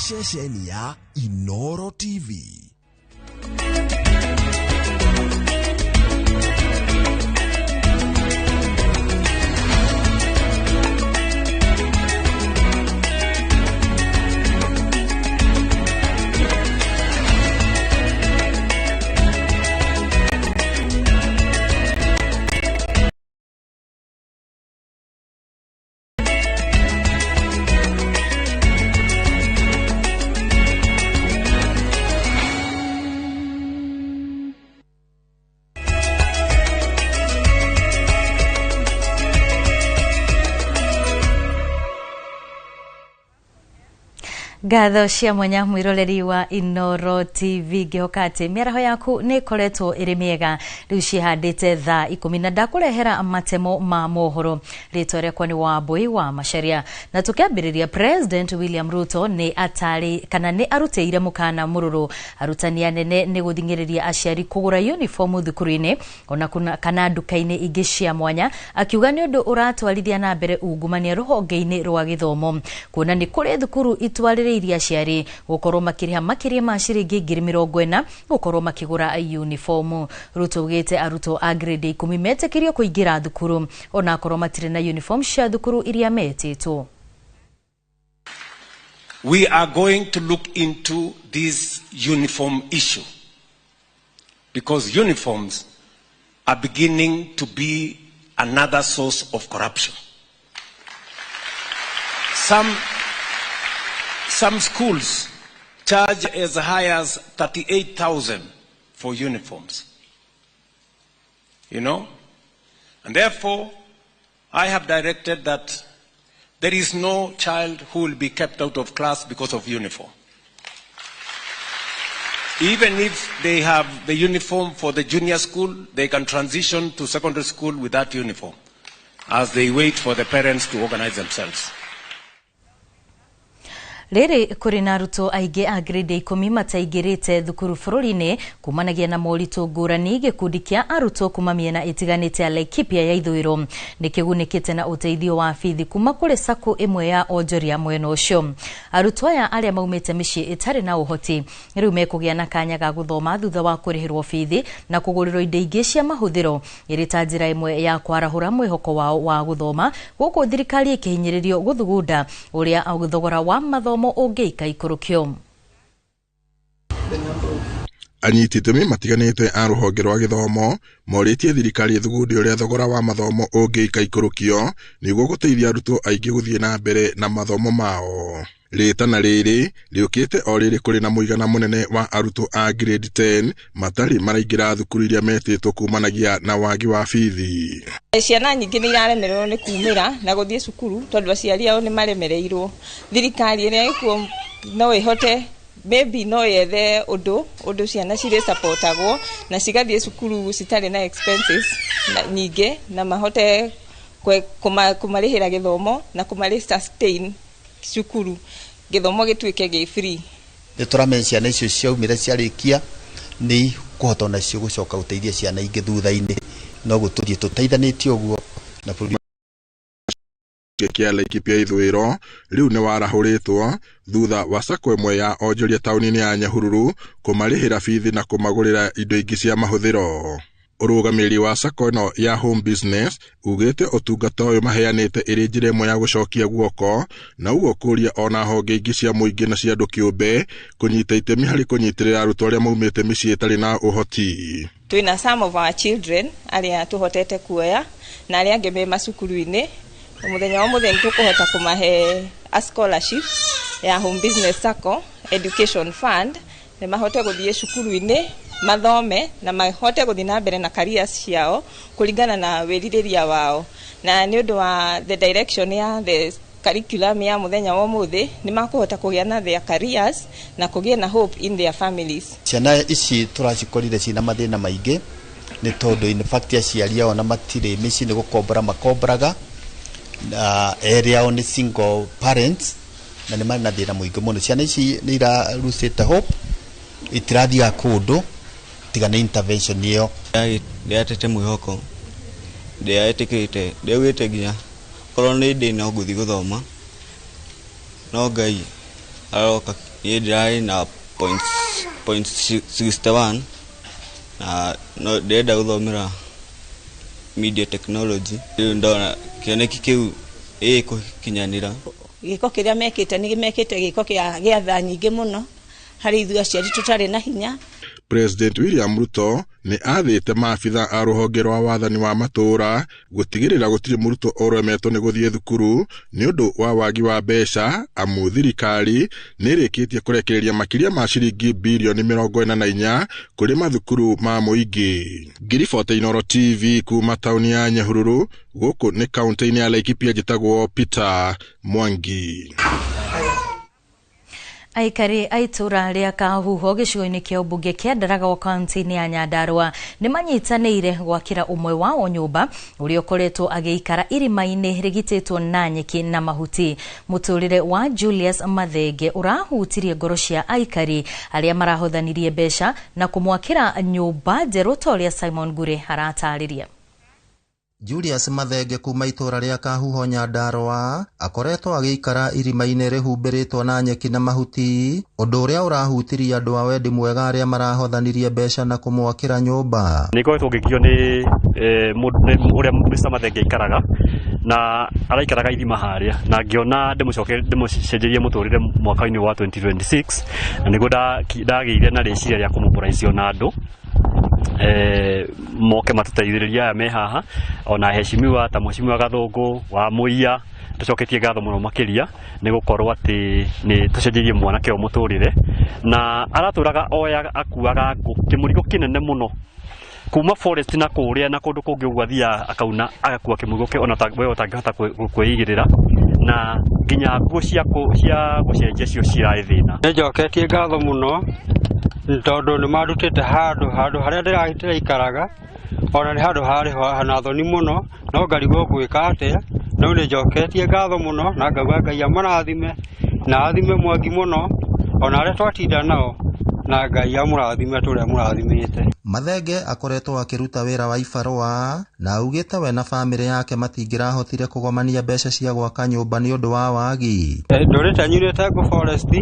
Ceceni ya Inoro TV. Ngatho cia mwanya mwiroreri wa Inoro TV, ngihoka ati miaraho yaku ni ikoretwo iri miega. Riu cihandite thaa 10 na ndakurehera matemo ma mohoro. Ritwa riakwa ni Wambui wa Macharia, na tukiambiriria President William Ruto ni atari kana ni arutire mukana mururu arutani anene ni guthingiriria aciari kugura uniform thukuru-ini ona kana nduka-ini ingi cia mwanya, akiuga ni undu uratwarithia na mbere ungumania ruhonge-ini rwa githomo, kuona ni kuri thukuru itwarire iria aciari gukorwo makiriha makiria ma ciringi 40,000 gukorwo makigura uniform. Ruto augite arutwo a grade 10 metikirio kuingira thukuru ona akorwo matire na uniform cia thukuru iria metitwo. We are going to look into this uniform issue because uniforms are beginning to be another source of corruption. Some schools charge as high as 38,000 for uniforms, you know? And therefore, I have directed that there is no child who will be kept out of class because of uniform. Even if they have the uniform for the junior school, they can transition to secondary school with that uniform as they wait for the parents to organize themselves. Rĩrĩ kũrĩ na arutwo aingĩ a grade 10 mataingĩrĩte thukuru bũrũri-inĩ kumanagia na moritũ ngũrani. Gĩkundi kĩa arutwo kuma mĩena ĩtiganĩte ya Laikipia ya ithũĩro nĩ kĩgunĩkĩte na ũteithio wa bithi kuma kũrĩ sacco ĩmwe ya onjoria mwena ũcio. Arutwo aya arĩa maumĩte mĩciĩ ĩtarĩ na ũhoti rĩu mekũgĩa na kanya ga gũthoma thutha wa kũrĩhĩrwo bithi na kũgũrĩrwo indo ingĩ cia mahũthĩro ĩrĩ ta njĩra ĩmwe ya kwarahũra mwĩhoko wao wa gũthoma, gũkũ thirikari ĩkĩhinyĩrĩrio gũthugunda ũrĩa thogora wa mathomo ũngĩikaikũrũkio. Anyiti itemi matiganĩte a rũhonge rwa gĩthomo morĩtie thirikari ĩthugunde ũrĩa thogora wa mathomo ũngĩikaikũrũkio nĩguo gũteithia arutwo aingĩ gũthiĩ na mbere na mathomo mao. Rĩtana rĩrĩ rĩũkĩte o rĩrĩ kũrĩ na mũigana mũnene wa arutwo a grade 10 matarĩ maraingĩra thukuru iria metĩtwo kumanagia na wagi wa bithi. Ciana nyingĩ nĩ iraremererwo nĩ kumĩra na gũthiĩ cukuru tondũ aciari ao nĩ maremereirwo. Thirikari ĩrĩa ĩkuo no ĩhote maybe no yethe ũndũ ciana cirĩ supportagwo na cigathiĩ cukuru citarĩ na expenses nyingĩ na mahote kũmarĩhĩra gĩthomo na kũmarĩ sustain cukuru gĩthomo gĩtuĩke gĩ free. Nĩ tũramenya ciana icio ciaumire ciarĩkia nĩ kũhota onacio gũcoka gũteithia ciana ingĩ thutha-inĩ, no gũtũthiĩ tũteithanĩtie ũguo na bũrũri. Kĩa Laikipia ithũĩro rĩu nĩ warahũrĩtwo thutha wa sacco ĩmwe ya onjoria taũni-inĩ ya Nyahururu kũmarĩhĩra bithi na kũmagũrĩra indo ingĩ cia mahũthĩro. Ũrũgamĩrĩri wa sacco ĩno ya Home Business ugĩte ũtungata ũyũ maheanĩte ĩrĩ njĩra ĩmwe ya gũcokia guoko na ũguo kũria ona honge ingĩ cia mũingĩ na cia andũ kĩũmbe kũnyita itemi harĩ kũnyitĩrĩra arutwo arĩa maumĩte mĩciĩ ĩtarĩ na ũhoti. Twĩna some of our children arĩa tũhotete kuoya na arĩa angĩ me macukuru-inĩ. Mũthenya wa mũthenya tũkũhota kũmahe a scholarship ya Home Business Sacco Education Fund nĩ mahote gũthiĩ cukuru-inĩ mathome na mahote gũthiĩ na mbere na careers ciao kũringana na wĩrirĩria wao. Na nĩ ũndũ wa the direction ya the curriculum ya mũthenya wa ũmũthĩ nĩ makũhota kũgĩa na their careers na kũgĩa na hope in their families. Ciana ici tũracikorire cina mathĩna maingĩ nĩ tondũ in fact aciari ao na matirĩ mĩciĩ nĩ gũkombora makomboraga na erĩ ao nĩ single parents na nĩ marĩ na thĩna mũingĩ mũno. Ciana ici nĩ irarutĩte hope, itirathiaga kũndũ tiga nĩ intervention ĩyo. Ndĩratete mwĩhoko, ndĩretĩkĩrĩte, ndĩraugĩte nginya korwo nĩ ndĩ no ngũthiĩ gũthoma, no Ngai Aroka niĩ ndĩrarĩ na point 61 na no ndĩrenda gũthomera media technology. Rĩu ndona kĩoneki kĩu ĩgũkinyanĩra. Gĩko kĩrĩa mekĩte nĩ mekĩte gĩko kĩa thaa nyingĩ mũno harĩ ithuĩ aciari tũtarĩ na hinya. President William Ruto nĩ athĩte maabitha a rũhonge rwa wathani wa matũũra gũtigĩrĩra gũtirĩ mũrutwo ũremetwo nĩ gũthiĩ thukuru nĩ ũndũ wa wagi wa mbeca, amu thirikari nĩ ĩrĩkĩtie kũrekereria makĩria ma ciringi birioni 44 kũrĩ mathukuru ma mũingĩ. Ngiribota Inooro TV kuma taũni ya Nyahururu, gũkũ nĩ kaũntĩ-inĩ ya Laikipia, njĩtagwo Peter Mwangi. Aikari a itũra rĩa Kahuho gĩcigo-inĩ kĩa ũmbunge kĩa Ndaragwa kaunti-inĩ ya Nyandarua nĩ manyitanĩire gwakĩra ũmwe wao nyũmba ũrĩa ũkoretwo agĩikara irima-inĩ rĩgitĩtwo na nyeki na mahuti. Mũtũrĩre wa Julius Mathenge ũrahutirie ngoro cia aikari arĩa marahothanĩrie mbeca na kũmwakĩra nyũmba njerũ ta ũrĩa Simon Ngure aratarĩria. Julius Mathenge kuma itũra rĩa Kahuho Nyandarua akoretwo agĩikara irima-inĩ rĩhumbĩrĩtwo na nyeki na mahuti, ũndũ ũrĩa ũrahutirie andũ a wendi mwega arĩa marahothanĩrie mbeca na kũmwakĩra nyũmba. Nĩ ngoretwo ngĩgio nĩ ũrĩa Mr. Mathenge aikaraga na araikaraga irima harĩa, na ngĩona ndĩmũcenjerie mũtũrĩre mwaka-inĩ wa 2026, na nĩguo ndagĩire na rĩciria rĩa kũmũbũraithio na andũ moke matũteithĩrĩrie aya me haha, ona heshimiwa ta mheshimiwa Gathũngũ wa Mũia tũcoketie ngatho mũno makĩria nĩ gũkorwo atĩ nĩ tũcenjeirie mwanake ũyũ mũtũrĩre, na aratũraga oyaga akuaga ngũ kĩmũrigo kĩnene mũno kuma forest na kũrĩa na kũndũ kũngĩ ũguo athiaga akauna agakua kĩmũrigo kĩu ona we ũtangĩhota kwĩigĩrĩra, na nginya nguo cia gũcenjia cio cirarĩ thĩna. Nĩ njoketie ngatho mũno tondũ nĩ mandutĩte handũ harĩa ndĩraikaraga, ona nĩ handũ harĩ na thoni mũno, no ngarigwo ngwĩka atĩa. No nĩ njoketie ngatho mũno na ngauga Ngai amũrathime na athime Mwangi mũno ona arĩa twatinda nao, na Ngai amũrathime tũrĩa mũrathimĩte. Mathenge akoretwo akĩruta wĩra wa ibarũa na augĩte we na bamĩrĩ yake matingĩrahotire kũgomania mbeca cia gwaka nyũmba nĩ ũndũ wa wagi. Ndũrĩte nyunĩte ngũ forest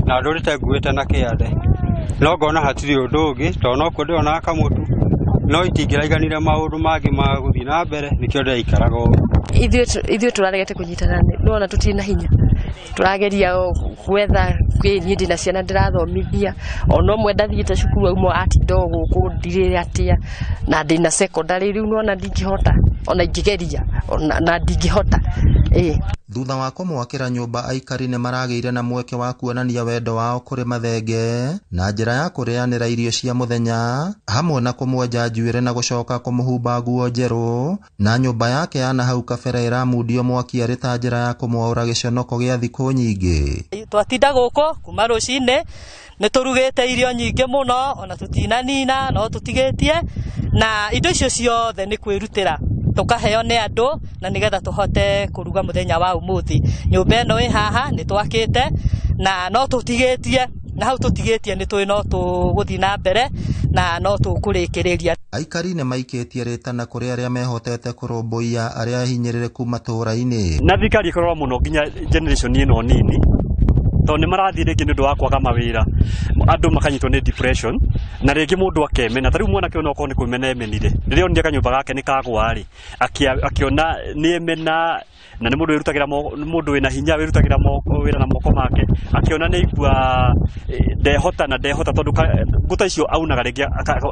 na ndũrĩte nguĩte na kĩande, no ngona hatirĩ ũndũ ũngĩ tondũ no kuo ndĩronaga kamũtu, no itingĩraiganire maũndũ mangĩ ma gũthiĩ na mbere, nĩkĩo ndĩraikaraga ũguo. Ithuĩ tũraregete kũnyitana, nĩwona tũtirĩ na hinya, tũrageria gwetha niĩ ndĩna ciana ndĩrathomithia, ona ũmwe ndathiĩte cukuru auma atinda o gũkũ ndirĩ atĩa, na ndĩna secondary rĩu nĩwona ndingĩhota ona ingĩgeria na ndingĩhota. Thutha wa kũmwakĩra nyũmba, aikari nĩ maragĩire na mweke wa kuonania wendo wao kũrĩ Mathenge na njĩra ya kũrĩanĩra irio cia mũthenya hamwe na kũmwenja njuĩrĩ na gũcoka kũmũhumba nguo njerũ, na nyũmba yake ya nahau kabere ĩramundio mwaki arĩ ta njĩra ya kũmwaũra gĩconoko gĩa thikũ nyingĩ. Twatinda gũkũ kuma rũcinĩ nĩ tũrugĩte irio nyingĩ mũno ona tũtinanina no tũtigĩtie, na indo icio ciothe nĩ kwĩrutĩra tũkaheo nĩ andũ na nĩgetha tũhote kũruga mũthenya wa ũmũthĩ. Nyũmba ĩno ĩ haha nĩ twakĩte na no tũtigĩtie, na hau tũtigĩtie nĩ tũĩ no tũgũthiĩ na mbere na no tũkũrĩkĩrĩria. Aikari nĩ maikĩtie rĩtana kũrĩ arĩa mehotete kũrũmbũiya arĩa ahinyĩrĩrĩku matũũra-inĩ. Na thirikari ĩkorwo mũno nginya generation ĩno nini, tondũ nĩ marathiĩ rĩngĩ nĩ ũndũ wa kwaga mawĩra, andũ makanyitwo nĩ depression, na rĩngĩ mũndũ akemena. Ta rĩu mwanake ũyũ no okorwo nĩ kwĩmena emenire, rĩrĩa onire kanyũmba gake nĩ kagwa rĩ, akĩona nĩ emena, na nĩ mũndũ wĩrutagĩra, mũndũ wĩna hinya wĩrutagĩra wĩra na moko make, akĩona nĩ aigua ndehota na ndehota, tondũ ngũta icio aunaga rĩngĩ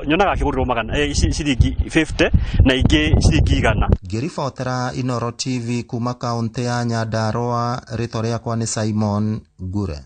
nyonaga akĩgũrĩrwo magana ciringi 50 na ingĩ ciringi 100. Ngĩribotera Inooro TV kuma kaũntĩ ya Nyandarua, rĩtwa rĩakwa nĩ Simon Ngure.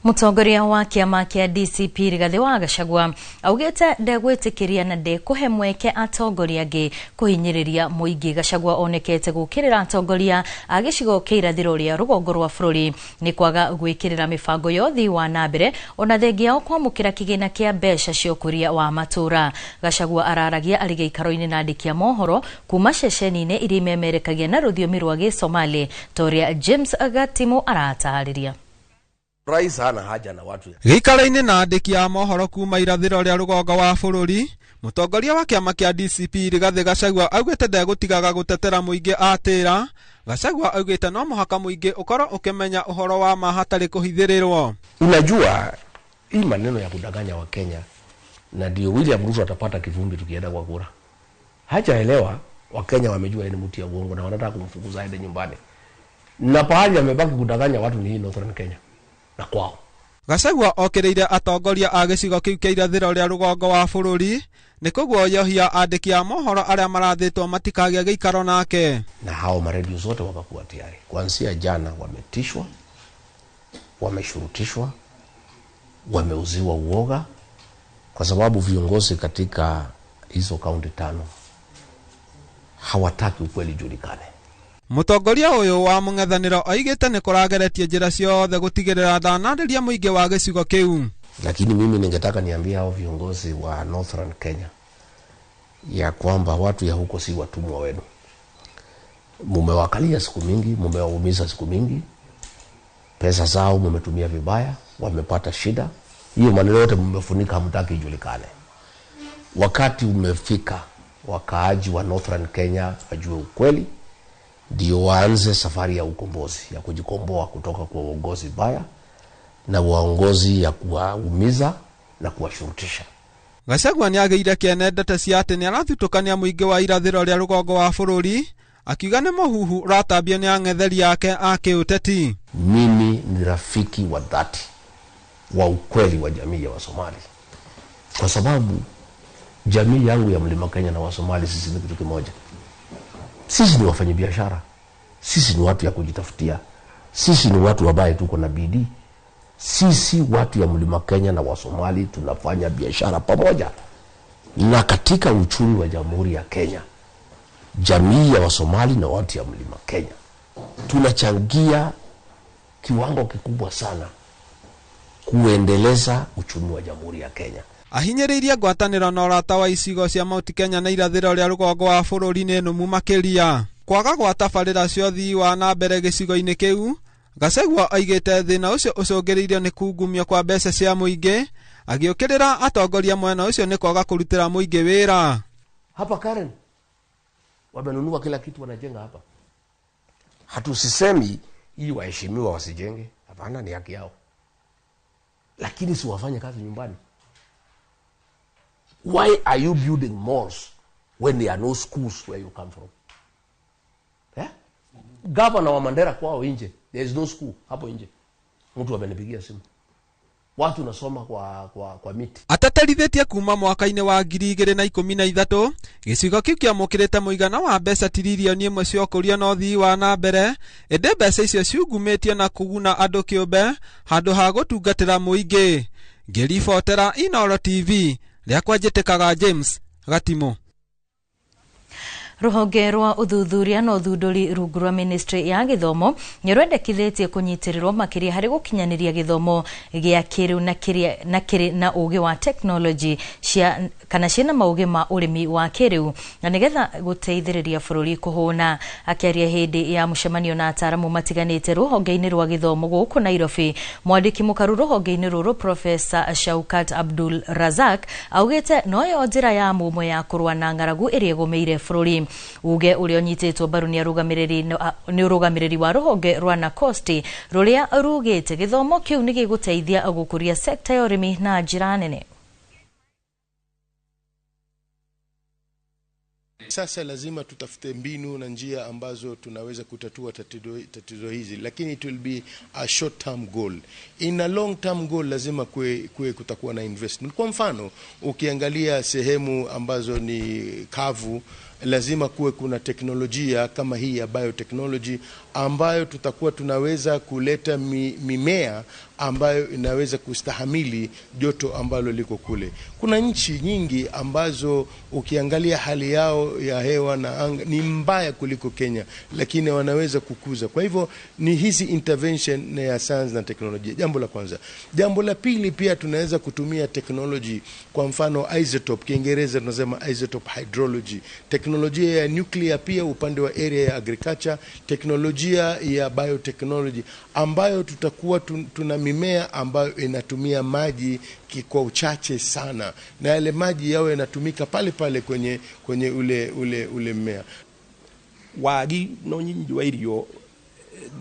Mũtongoria wa kĩama kĩa DCP Rigathĩ wa Gachagua augĩte ndegwĩtĩkĩria na ndekũhe mweke atongoria angĩ kũhinyĩrĩria mũingĩ. Gachagua onekete gũkĩrĩra atongoria a gĩcigo kĩa irathĩro rĩa rũgongo rwa bũrũri nĩ kwaga gwĩkĩrĩra mĩbango ya ũthii wa na mbere ona thengia yao kwamũkĩra kĩgĩna kĩa mbeca cia ũkũria wa matũũra. Gachagua araragia arĩ gĩikaro-inĩ na andĩki a mohoro kuma ceceni-inĩ iria imemerekagia na rũthiomi rwa Gĩsomali ta ũrĩa James Gatimu aratarĩria. Rais hana haja na watu. Gĩikaro-inĩ na andĩki a mohoro kuma irathĩro rĩa rũgongo wa bũrũri, mũtongoria wa kĩama kĩa DCP Rigathĩ Gachagua augĩte ndegũtigaga gũtetera mũingĩ atĩra Gachagua augĩte no mũhaka mũingĩ ũkorwo ũkĩmenya ũhoro wa ma hatarĩ kũhithĩrĩrwo. Unajua hii maneno ya kudanganya wa Kenya, na ndio William Ruto atapata kivumbi tukienda kwa kura. Hajaelewa Wakenya wamejua yeye ni mtu ya uongo na wanataka kumfukuza aende nyumbani. Na pahali amebaki kudanganya watu ni hii Northern Kenya na kwao. Gachagua okĩrĩire atongoria a gĩcigo kĩu kĩa irathĩro rĩa rũgongo wa bũrũri nĩ kũguoyohia andĩki a mohoro arĩa marathĩtwo matikagĩa gĩikaro nake. Na hao maredio zote wakakuwa tayari. Kuanzia jana wametishwa, wameshurutishwa, wameuziwa uoga, kwa sababu viongozi katika hizo kaunti 5 hawataki ukweli julikane. Mũtongoria ũyũ wa mũng'ethanĩro oigĩte nĩ kũrageretie njĩra ciothe gũtigĩrĩra ndanarĩria mũingĩ wa gĩcigo kĩu. Lakini mimi ningetaka niambie hao viongozi wa Northern Kenya ya kwamba watu ya huko si watumwa wenu. Mumewakalia siku mingi, mumewaumiza siku mingi, pesa zao mumetumia vibaya, wamepata shida. Hiyo maneno yote mmefunika, hamtaki ijulikane. Wakati umefika wakaaji wa Northern Kenya wajue ukweli, ndio waanze safari ya ukombozi, ya kujikomboa kutoka kwa uongozi baya na uongozi ya kuwaumiza na kuwashurutisha. Gachagua nĩagĩire kĩene ndeto cia atĩ nĩarathutũkania mũingĩ wa irathĩro rĩa rũgongo wa bũrũri, akiuga nĩ mũhuhu ũratambio nĩ ang'etheri ake a kĩũteti. Mimi ni rafiki wa dhati wa ukweli wa jamii ya Wasomali, kwa sababu jamii yangu ya Mlima Kenya na Wasomali sisi ni kitu kimoja. Sisi ni wafanyabiashara, sisi ni watu ya kujitafutia, sisi ni watu ambaye tuko na bidii. Sisi watu ya Mlima Kenya na Wasomali tunafanya biashara pamoja, na katika uchumi wa Jamhuri ya Kenya, jamii ya Wasomali na watu ya Mlima Kenya tunachangia kiwango kikubwa sana kuendeleza uchumi wa Jamhuri ya Kenya. Ahinyĩrĩirie ngwatanĩro na ũrata wa icigo cia Mount Kenya na irathĩro rĩa rũgongo wa bũrũri nĩ nũmu makĩria. Kwaga gwa tabarĩra cia ũthii wa na mbere gĩcigo-inĩ kĩu, Gachagua oigĩte thĩna ũcio ũcũngĩrĩirio nĩ kungumio kwa mbeca cia mũingĩ, agĩũkĩrĩra atongoria mwena ũcio nĩ kwaga kũrutĩra mũingĩ wĩra. Hapa Karen wamenunua kila kitu, wanajenga hapa. Hatusisemi ili waheshimiwa wasijenge, hapana, ni haki yao, lakini si wafanye kazi nyumbani. Why are you building malls when there are no schools where you come from? Eh? Governor wa Mandera kwao nje, there is no school hapo nje. Mtu amenipigia simu. Watu nasoma kwa miti. Ateterithĩtie kuma mwaka-inĩ wa 2013, gĩcigo kĩu kĩamũkĩrĩte mũigana wa mbeca tiririoni 1 cia ũkũria na ũthii wa na mbere, ĩndĩ mbeca icio ciungumĩtio na kũguna andũ kĩũmbe handũ ha gũtungatĩra mũingĩ. Ngĩribotera Inooro TV, rĩakwa njĩtĩkaga James Gatimo. Rũhonge rwa ũthuthuria na ũthundũri rungu rwa ministry ya gĩthomo nĩ rwendekithĩtie kũnyitĩrĩrwo makĩria harĩ gũkinyanĩria gĩthomo gĩa kĩrĩu na kĩrĩ na ũgĩ wa tekinoronjĩ cia kana ciĩna maũgĩ ma ũrĩmi wa kĩrĩu na nĩgetha gũteithĩrĩria bũrũri kũhũna. Akĩaria hĩndĩ ya mũcemanio na ataaramu matiganĩte rũhonge-inĩ rwa gĩthomo gũkũ Nairobi, mwandĩki mũkaru rũhonge-inĩ rũrũ Professor Shaukat Abdul Razak augĩte noyo njĩra ya mũmwe ya kũrũa na ng'aragu ĩrĩa ĩgũmĩire bũrũri. Uge ũrĩa ũnyitĩtwo mbaru nĩ ũrũgamĩrĩri wa rũhonge rwa NACOSTI rũrĩa rugĩte gĩthomo kĩu nĩ gĩgũteithia gũkũria sekta ya ũrĩmi na njĩra nene. Sasa lazima tutafute mbinu na njia ambazo tunaweza kutatua tatizo hizi, lakini it will be a short term goal. In a long term goal lazima kuwe kutakuwa na investment. Kwa mfano, ukiangalia sehemu ambazo ni kavu, lazima kuwe kuna teknolojia kama hii ya biotechnology ambayo tutakuwa tunaweza kuleta mimea ambayo inaweza kustahamili joto ambalo liko kule. Kuna nchi nyingi ambazo ukiangalia hali yao ya hewa na anga ni mbaya kuliko Kenya, lakini wanaweza kukuza. Kwa hivyo ni hizi intervention ya science na teknolojia, jambo la kwanza. Jambo la pili, pia tunaweza kutumia technology, kwa mfano isotope, Kiingereza tunasema isotope hydrology, teknolojia ya nuclear pia upande wa area ya agriculture, teknolojia ya biotechnology ambayo tutakuwa tuna mimea ambayo inatumia maji kwa uchache sana, na yale maji yao yanatumika pale pale kwenye ule mmea. Wagi na ũnyinyi wa irio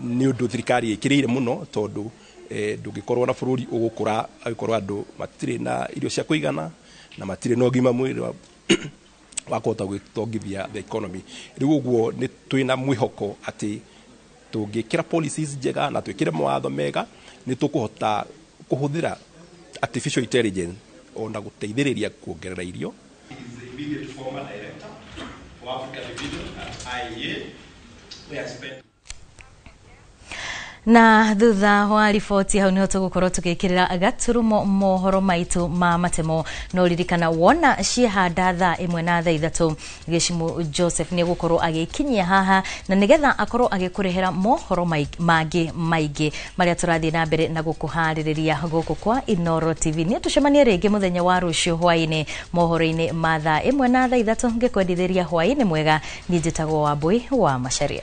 nĩ ũndũ thirikari ĩkĩrĩire mũno, tondũ ndũngĩkorwo na bũrũri ũgũkũra angĩkorwo andũ matirĩ na irio cia kũigana na matirĩ na ũgima mwĩrĩ wa kũhota gwĩtongithia the economy. Rĩu ũguo nĩ twĩna mwĩhoko atĩ tũngĩkĩra policies njega na twĩkĩre mawatho mega, nĩ tũkũhota kũhũthĩra artificial intelligence ona gũteithĩrĩria kuongerera irio. Is the immediate former director for Africa Division at IEA, where I spent Na thutha wa riboti hau niho tũgũkorwo tũgĩkĩrĩra gaturumo mohoro maitũ ma matemo. No ririkana wona ciehanda thaa 1 na thaa 3, Gĩcimu Joseph nĩ egũkorwo agĩkinyia haha na nĩgetha akorwo agĩkũrehera mohoro mangĩ maingĩ marĩa tũrathiĩ na mbere na gũkũharĩrĩria gũkũ kwa Inooro TV. Nĩ tũcemanie rĩngĩ mũthenya wa rũciũ hwaĩ-inĩ mohoro-inĩ ma thaa 1 na thaa 3, ngĩkwendithĩria hwaĩ-inĩ mwega. Niĩ njĩtagwo Wambui wa Macharia.